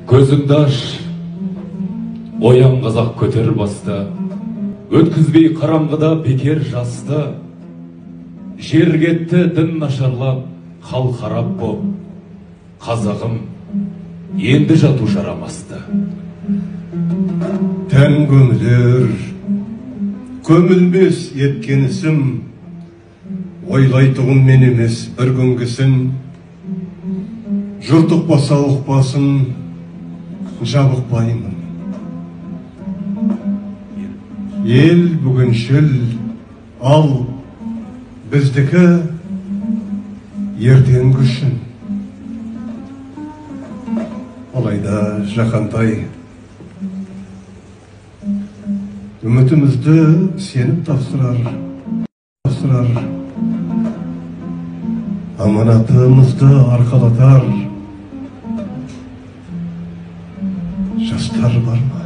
Көзіңді аш, оян қазақ, көтер басты, өткізбей қараңғыда бекер жасты. Жер кетті, дін нашарлап, хал харап боп, қазағым, енді жату жарамасты. Тән көмілер, көмілмес еткен ісім, ойлайтұғын мен емес бір күнгісін. Жұрт ұқпаса ұқпасын, жабықпаймын. Ел бүгіншіл, ал біздікі ертеңгі үшін. Алайда Жаһантай, үмітімізді сеніп тапсырар, тапсырар, аманатымызды арқалатар жастар бар ма?